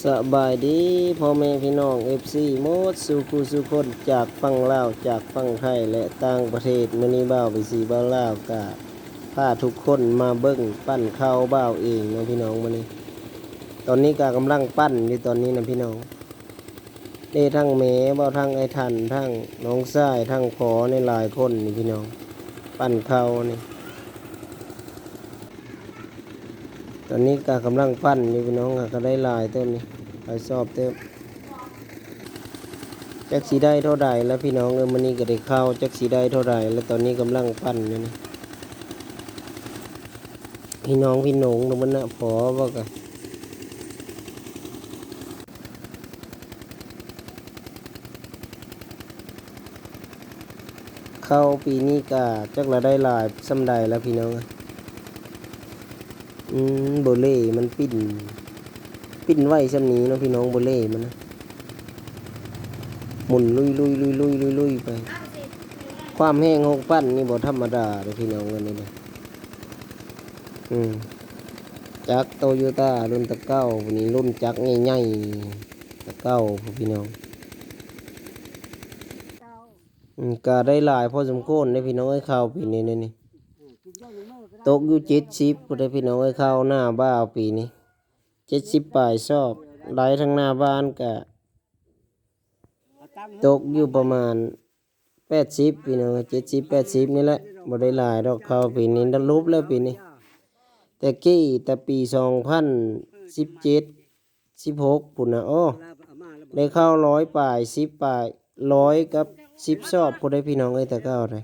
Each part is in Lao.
ສະບາຍດີພໍ່ແມ່ພີ່ນ້ອງ ເອັຟຊີ ໝົດສູ່ຄູ່ສູ່ຄົນ ຈາກຝັ່ງລາວ ຈາກຝັ່ງໄທ ແລະ ຕ່າງປະເທດ. ມື້ນີ້ບ່າວບີຊີ ບ່າວລາວ ກະພາທຸກຄົນມາເບິ່ງ ປັ້ນເຂົ້າບ່າວເອງເນາະພີ່ນ້ອງ. ມື້ນີ້ ຕອນນີ້ກະກຳລັງປັ້ນຢູ່ຕອນນີ້ນະພີ່ນ້ອງ. ເດ້ ທັງແມ່ ເວົ້າ ທັງອ້າຍທັນ ທັງນ້ອງຊາຍ ທັງພໍ່ນີ້ ຫຼາຍຄົນນີ້ພີ່ນ້ອງ ປັ້ນເຂົ້ານີ້. ຕອນນີ້ກະກຳລັງປັ້ນຢູ່ພີ່ນ້ອງ ກະໄດ້ຫຼາຍເຕີບນີ້ ຫຼາຍຊອບເຕີບ. ຈັກຊິໄດ້ເທົ່າໃດລະພີ່ນ້ອງເອີຍ. ມື້ນີ້ກະໄດ້ເຂົ້າ ຈັກຊິໄດ້ເທົ່າໃດລະ. ຕອນນີ້ກຳລັງປັ້ນຢູ່ນີ້ ພີ່ນ້ອງພີ່ນ້ອງນຳມັນນະ ພໍບໍ່ກະ ເຂົ້າປີນີ້ກະຈັກລະໄດ້ຫຼາຍສ່ຳໃດລະພີ່ນ້ອງ. ອືມ ໂບເລມັນປິ່ນ ປິ່ນໄວສ່ຳນີ້ເນາະພີ່ນ້ອງ ໂບເລມັນນະ ໝູນລຸຍໆໆໆໄປ. ຄວາມແຮງໂຮງປັ້ນນີ້ບໍ່ທຳມະດາເດ້ພີ່ນ້ອງ ອັນນີ້ເດ້. ອືມ ຈັກໂຕໂຍຕ້າລຸ້ນຕະເກົ້າ ນີ້ລຸ້ນຈັກໃຫຍ່ໆ ຕະເກົ້າພຸ້ນພີ່ນ້ອງ. ອືມ ກະໄດ້ຫຼາຍພໍສົມຄວນເດ້ພີ່ນ້ອງເອີຍ ເຂົ້າປີນີ້ນີ້ ຕົກຢູ່ເຈັດສິບພຸ້ນເດ້ພີ່ນ້ອງເອີຍ. ເຂົ້າໜ້າບ່າວປີນີ້ ເຈັດສິບປາຍຊອບ ໄດ້ທັງໜ້າບ້ານກະຕົກຢູ່ປະມານແປດສິບພີ່ນ້ອງ ເຈັດສິບແປດສິບນີ້ແຫຼະ ບໍ່ໄດ້ຫຼາຍດອກ. ເຂົ້າປີນີ້ຫຼຸບແລ້ວປີນີ້ ແຕ່ກີ້ ແຕ່ປີສອງພັນສິບເຈັດ ສິບຫົກພຸ້ນນະ ໂອ້ ໄດ້ເຂົ້າຮ້ອຍປາຍ ສິບປາຍ ຮ້ອຍກັບສິບຊອບພຸ້ນເດ້ພີ່ນ້ອງເອີຍ ແຕ່ເກົ່າໄດ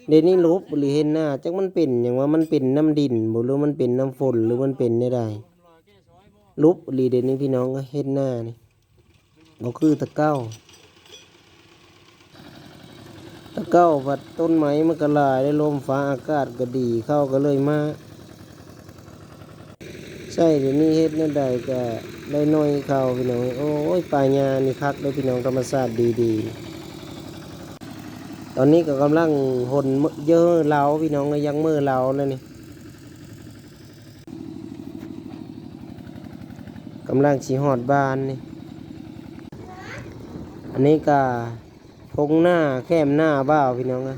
໋. ດຽວນີ້ຫຼຸບອີ່ຫຼີ ເຫັນໜ້າ ຈັກມັນເປັນຫຍັງວະ ມັນເປັນນ້ຳດິນບໍ່ ຫຼືມັນເປັນນ້ຳຝົນ ຫຼືມັນເປັນແນວໃດ ຫຼຸບອີ່ຫຼີ. ດຽວນີ້ພີ່ນ້ອງເອີຍ ເຫັນໜ້ານີ້ ບໍ່ຄືແຕ່ເກົ່າ. ແຕ່ເກົ່າພັດຕົ້ນໄມ້ມັນກະຫຼາຍ ແລະ ລົມຟ້າອາກາດກະດີ ເຂົ້າກະເລີຍມາໃຊ້. ດຽວນີ້ເຮັດແນວໃດກະໄດ້ໜ້ອຍເຂົ້າພີ່ນ້ອງ. ໂອ້ຍ ປ່າຫຍ້ານີ້ຄັກເດີພີ່ນ້ອງ ທຳມະຊາດດີໆ. ຕອນນີ້ກະກຳລັງຫົນເຢີເລົາພີ່ນ້ອງ ກະຍັງເມໍເລົາແລ້ວນີ້. ກຳລັງຊິຮອດບ້ານນີ້ ອັນນີ້ກະທົ່ງນາແຄມນາບ່າວພີ່ນ້ອງເອີຍ.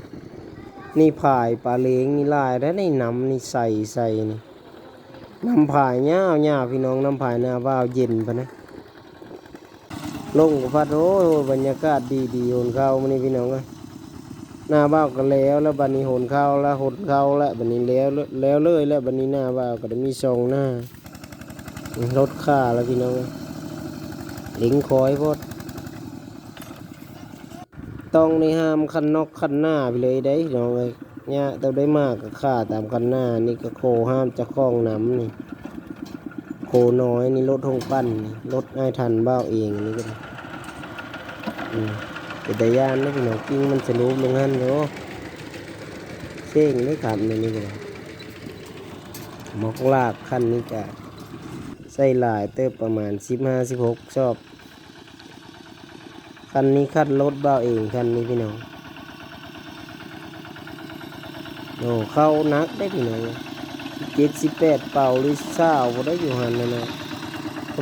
ນີ້ຝາຍປາເຫຼງນີ້ຫຼາຍແທ້ນີ້ ນ້ຳນີ້ໃສໆນີ້ ນ້ຳຝາຍຍາວໆພີ່ນ້ອງ ນ້ຳຝາຍນາບ່າວເຢັນປານນະ. ລົມກະພັດ ໂອ້ຍ ບັນຍາກາດດີໆ ຫົນເຂົ້າມື້ນີ້ພີ່ນ້ອງເອີຍ. ນາບ່າວກະແລ້ວລະ ບາດນີ້ຫົນເຂົ້າລະ ຫົນເຂົ້າລະ ບາດນີ້ແລ້ວ ແລ້ວເລີຍລະ. ບາດນີ້ນາບ່າວກະໄດ້ມີສອງນາ ລົດຂ້າລະພີ່ນ້ອງເອີຍ ເຫຼັງຄອຍໂພດ. ຕ້ອງໄດ້ຫາມຄັນນອກຄັນນາໄປເລີຍເດ້ພີ່ນ້ອງເອີຍ. ຍາກແຕ່ໄດ້ມາກະຂ້າຕາມຄັນນາ ນີ້ກະຂໍຫ້າມເຈົ້າຂອງນຳນີ້ ໂຄນ້ອຍນີ້ ລົດໂຮງປັ້ນນີ້ ລົດອ້າຍທັນບ່າວເອງນີ້ກະໄດ້. ອືມ ເປັນຕາຢ້ານເດ້ພີ່ນ້ອງ ກິ່ງມັນສະຫຼຸບລົງຫັ້ນໂດ ເສັງເດ້ຄັນນີ້ກະໄດ້. ໝອກລາກຄັນນີ້ກະໃສ່ຫຼາຍເຕີບ ປະມານສິບຫ້າ ສິບຫົກຊອບ. ຄັນນີ້ຄັນລົດບ່າວເອງ ຄັນນີ້ພີ່ນ້ອງ. ໂອ້ ເຂົ້າໜັກເດ້ພີ່ນ້ອງ ເຈັດສິບແປດເປົາ ຫຼື ຊາວບໍ່ໄດ້ຢູ່ຫັ້ນນະ.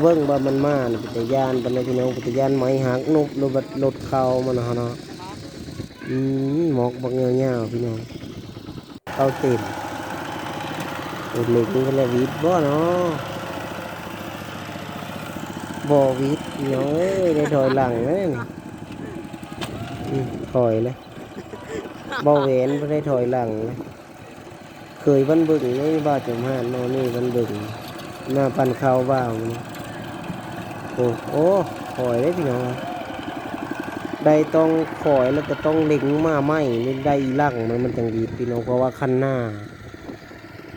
ເບິ່ງວ່າມັນມານີ້ ເປັນຕາຢ້ານປານໃດພີ່ນ້ອງ ເປັນຕາຢ້ານໄມ້ຫັກນຸບ ຫຼືວ່າລົດເຂົ້າມັນຫັ້ນເນາະ. ອືມ ໝອກບັກຍາວໆ ພີ່ນ້ອງ. ເຂົ້າເຕັມ ໂອ້ ເຫຼັງນີ້ລະຫວິດບໍ່ເນາະ ບໍ່ຫວິດພີ່ນ້ອງເອີຍ ໄດ້ຖອຍຫຼັງແລ້ວນີ້. ອືມ ຖອຍແລ້ວ ບໍ່ແຫວນບໍ່ໄດ້ຖອຍຫຼັງແລ້ວ. ເຄີຍບ້ານບຶງນີ້ ບ່າວຈອມຫານເນາະ ນີ້ບ້ານບຶງ ໜ້າປັ້ນເຂົ້າບ່າວນີ້. ໂອ້ ໂອ້ ຄອຍເດ້ພີ່ນ້ອງ ໄດ້ຕ້ອງຄອຍ ແລ້ວກະຕ້ອງເຫຼັງມາໃໝ່ ໄດ້ອີ່ຫຼັງມັນ ມັນຈັ່ງດີດພີ່ນ້ອງ ເພາະວ່າຄັນໜ້າ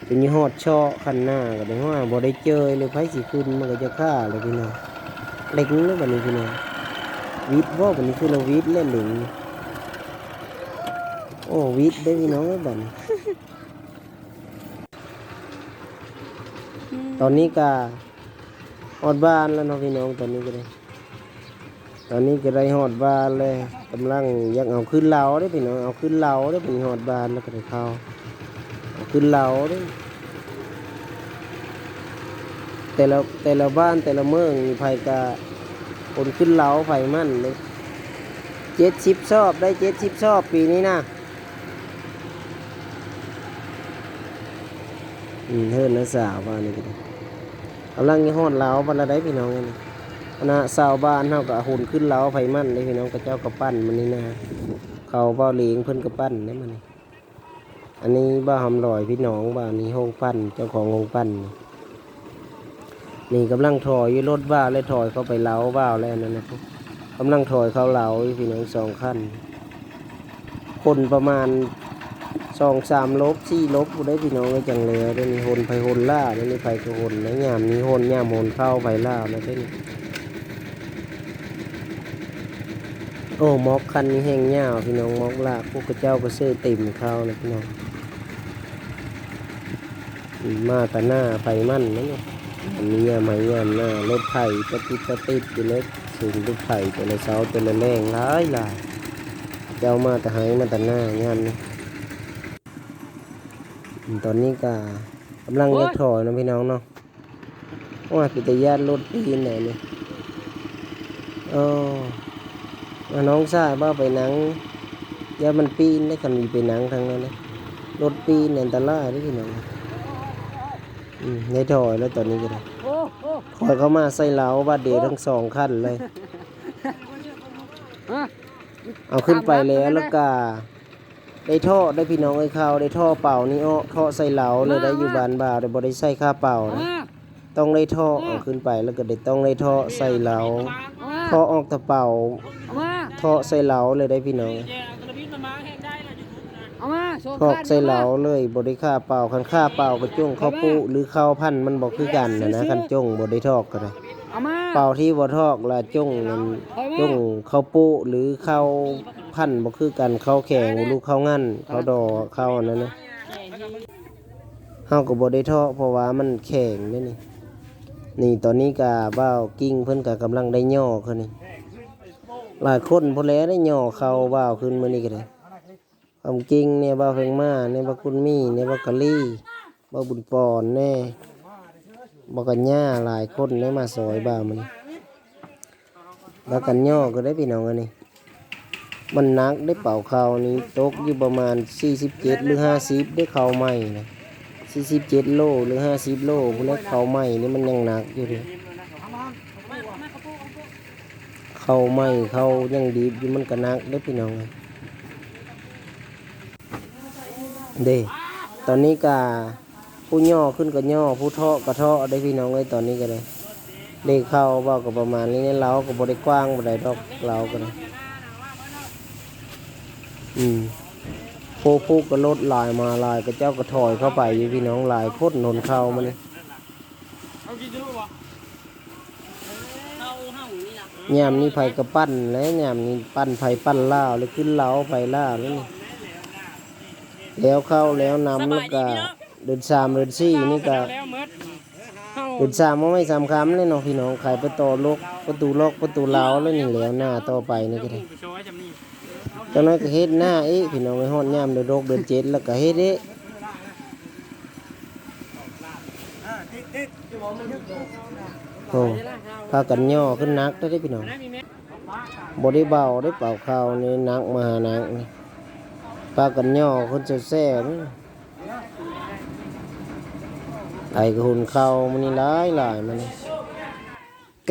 ຈົນຊິຮອດເຊາະຄັນໜ້າກະໄດ້ ໂອ້ຍ ບໍ່ໄດ້ເຈີຍເລີຍ ໃຜຊິຂຶ້ນ ມັນກະຈະຄາເລີຍພີ່ນ້ອງ. ເຫຼັງແລ້ວບາດນີ້ພີ່ນ້ອງ ຫວິດບໍ່ບາດນີ້ ຄືລະຫວິດແລ້ວເຫຼັງ. ໂອ້ ຫວິດເດ້ພີ່ນ້ອງເອີຍບາດນີ້. ອືມ ຕອນນີ້ກະຮອດບ້ານແລ້ວເນາະພີ່ນ້ອງ ຕອນນີ້ກະໄດ້ ຕອນນີ້ກະໄດ້ຮອດບ້ານແລ້ວ ກຳລັງຢາກເອົາຂຶ້ນເລົາເດ້ພີ່ນ້ອງ ເອົາຂຶ້ນເລົາເດ້. ບາດນີ້ຮອດບ້ານແລ້ວກະໄດ້ເຂົ້າ ເອົາຂຶ້ນເລົາເດ້. ແຕ່ລະ ແຕ່ລະບ້ານແຕ່ລະເມືອງນີ້ ໃຜກະຄົນຂຶ້ນເລົາໃຜມັນເດ້ ເຈັດສິບຊອບໄດ້ ເຈັດສິບຊອບປີນີ້ນະ. ອືມ ເຮືອນນ້າສາວບ້ານນີ້ກະໄດ້ ກຳລັງຊິຮອດເລົາບັດລະໄດ໋ພີ່ນ້ອງເອີຍ. ຄະນະຊາວບ້ານເຮົາກະຄົນຂຶ້ນເລົາໃຜມັນເດ້ພີ່ນ້ອງ ເຂົາເຈົ້າກະປັ່ນມື້ນີ້ນະ ເຂົາເວົ້າເລງເພິ່ນກະປັ່ນເດ້ມື້ນີ້. ອັນນີ້ບ່າວຫຳຫຼອຍພີ່ນ້ອງ ບ່າວນີ້ໂຮງປັ່ນ ເຈົ້າຂອງໂຮງປັ່ນ ນີ້ກຳລັງຖອຍຢູ່ ລົດບ່າວແລະຖອຍເຂົ້າໄປເລົາ ບ່າວແລະອັນນັ້ນນະ ກຳລັງຖອຍເຂົ້າເລົາຢູ່ພີ່ນ້ອງ ສອງຄັນ ຄົນປະມານສອງສາມລົບ ສີ່ລົບພຸ້ນເດ້ພີ່ນ້ອງເອີຍ ຈັ່ງແລ້ວເດ້ນີ້. ຄົນໃຜຄົນລາວເດ້ນີ້ ໃຜກະຄົນນະ ຍາມນີ້ຄົນ ຍາມຄົນເຂົ້າໃຜລາວນະເດ້ນີ້. ໂອ້ ໝອກຄັນນີ້ແຮ່ງຍາວພີ່ນ້ອງ ໝອກລາກ ພວກເຂົາເຈົ້າກະເຊີເຕັມເຂົ້ານະພີ່ນ້ອງ. ອືມ ມາຕະໜ້າໃຜມັນນະນີ້ ມີຍາມໄຮ່ຍາມນາ ລົດໄຖຕະຕິດຕະຕິດຢູ່ເລີຍ ເຊິ່ງລົດໄຖແຕ່ລະເຊົ້າແຕ່ລະແລງຫຼາຍໆ ເຈົ້າມາແຕ່ໄຮ່ມາແຕ່ນາຍາມນີ້. ອືມ ຕອນນີ້ກະກຳລັງຈະຖອຍເນາະພີ່ນ້ອງເນາະ. ໂອ້ຍ ເປັນຕາຢ້ານລົດປີນແນວນີ້. ເອີ ນ້ອງຊາຍວ່າໄປນັ່ງ ຢ້ານມັນປີນເດ້ ຄັນມີໄປນັ່ງທາງນັ້ນເດ້ ລົດປີນອັນຕະລາຍເດ້ພີ່ນ້ອງ. ອືມ ໄດ້ຖອຍແລ້ວຕອນນີ້ກະໄດ້ ຖອຍເຂົ້າມາໃສ່ເລົາບາດດຽວທັງສອງຄັນເລີຍ. ເອົາຂຶ້ນໄປແລ້ວ ແລ້ວກະ ໄດ້ເທາະໄດ້ພີ່ນ້ອງເອີຍ ເຂົາໄດ້ເທາະເປົານີ້ອອກ ເທາະໃສ່ເລົາເລີຍໄດ໋ ຢູ່ບ້ານບ່າວໄດ້ ບໍ່ໄດ້ໃສ່ຄາເປົານະ ຕ້ອງໄດ້ເທາະເອົາຂຶ້ນໄປ ແລ້ວກະໄດ້ ຕ້ອງໄດ້ເທາະໃສ່ເລົາ ເທາະອອກແຕ່ເປົາ ເທາະໃສ່ເລົາເລີຍໄດ໋ພີ່ນ້ອງ ເທາະໃສ່ເລົາເລີຍ ບໍ່ໄດ້ຄາເປົາ. ຄັນຄາເປົາກະຈົ່ງເຂົ້າປຸ ຫຼືເຂົ້າພັນ ມັນບໍ່ຄືກັນຫັ້ນນະ ຄັນຈົ່ງບໍ່ໄດ້ເທາະກະໄດ້ ເປົາທີ່ບໍ່ເທາະລະຈົ່ງນັ້ນ ຈົ່ງເຂົ້າປຸ ຫຼືເຂົ້າ ພັນບໍ່ຄືກັນ ເຂົ້າແຂງ ຫຼືເຂົ້າງັ້ນ ເຂົ້າດໍ ເຂົ້າອັນນັ້ນນະ ເຮົາກະບໍ່ໄດ້ເທາະ ເພາະວ່າມັນແຂງເດ້ນີ້. ນີ້ຕອນນີ້ກະບ່າວກິ່ງເພິ່ນກະກຳລັງໄດ້ຫຍໍ້ຂຶ້ນນີ້ ຫຼາຍຄົນພຸ້ນແຫຼະໄດ້ຫຍໍ້ເຂົ້າບ່າວຂຶ້ນມື້ນີ້ກະໄດ້ ຄວາມກິ່ງແນ່ ບ່າວເພັງມາແນ່ ບ່າວຄຸນມີແນ່ ບ່າວກະລີ ບ່າວບຸນປອນແນ່ ບ່າວກັນຍາ ຫຼາຍຄົນໄດ້ມາຊ່ອຍບ່າວມື້ນີ້. ພາກັນຫຍໍ້ກະໄດ້ພີ່ນ້ອງ ອັນນີ້ມັນໜັກເດ້ ເປົາເຂົ້ານີ້ຕົກຢູ່ປະມານສີ່ສິບເຈັດ ຫຼືຫ້າສິບເດ້ ເຂົ້າໃໝ່ນະ ສີ່ສິບເຈັດໂລ ຫຼືຫ້າສິບໂລພຸ້ນແຫຼະ ເຂົ້າໃໝ່ນີ້ມັນຍັງໜັກຢູ່ເດ້ ເຂົ້າໃໝ່ ເຂົ້າຍັງດິບຢູ່ ມັນກະໜັກເດ້ພີ່ນ້ອງເອີຍ. ເດ້ ຕອນນີ້ກະ ຜູ້ຫຍໍ້ຂຶ້ນກະຫຍໍ້ ຜູ້ເທາະກະເທາະເດ້ພີ່ນ້ອງເອີຍ ຕອນນີ້ກະໄດ້ ເລເຂົ້າເວົ້າກະປະມານນີ້ແຫຼະ ເລົາກະບໍ່ໄດ້ກວ້າງປານໃດດອກ ເລົາກະໄດ້ ອືມ ໂພ ພູກະລົດຫຼາຍມາຫຼາຍ ເຂົາເຈົ້າກະຖອຍເຂົ້າໄປຢູ່ພີ່ນ້ອງ ຫຼາຍຄົນຫົນເຂົ້າມານີ້. ຍາມນີ້ໃຜກະປັ່ນແຫຼະ ຍາມນີ້ປັ່ນໃຜປັ່ນລາວ ແລ້ວຂຶ້ນເລົາໃຜລາວແລ້ວນີ້ ແລ້ວເຂົ້າແລ້ວນຳ ແລ້ວກະເດືອນສາມເດືອນສີ່ນີ້ກະ ເດືອນສາມມາໄມ້ສາມຄຳແລ້ວເນາະພີ່ນ້ອງ ຂາຍປະຕູລອກ ປະຕູລອກ ປະຕູລາວແລ້ວນີ້ ແລ້ວໜ້າຕໍ່ໄປນີ້ກະໄດ້ ຈັກໜ້ອຍກະເຮັດໜ້າອີກພີ່ນ້ອງເອີຍ ຮອດຍາມເດືອນຫົກເດືອນເຈັດແລ້ວກະເຮັດອີກ. ໂອ້ ພາກັນຫຍໍ້ຂຶ້ນໜັກເດ້ພີ່ນ້ອງ ບໍ່ໄດ້ເບົາເດ້ ເປົາເຂົ້ານີ້ໜັກມະຫາໜັກນີ້ ພາກັນຫຍໍ້ຂຶ້ນແຊວໆນີ້ ໄປກະຫຸນເຂົ້າມື້ນີ້ຫຼາຍໆ ມື້ນີ້.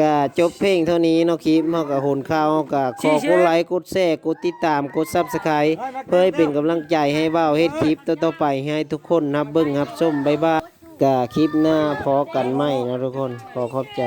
ກະຈົບພຽງເທົ່ານີ້ເນາະ ຄລິບເຮົາກະໂຫນຂ່າວ ເຮົາກະຂໍກົດໄລ ກົດແຊ ກົດຕິດຕາມ ກົດຊັບສະໄຄ ເພື່ອໃຫ້ເປັນກຳລັງໃຈໃຫ້ບ່າວເຮັດຄລິບຕໍ່ໆໄປ ໃຫ້ທຸກຄົນຮັບເບິ່ງຮັບຊົມ. ບາຍບາຍ ກະຄລິບໜ້າພໍ້ກັນໃໝ່ເນາະທຸກຄົນ ຂໍຂອບໃຈ.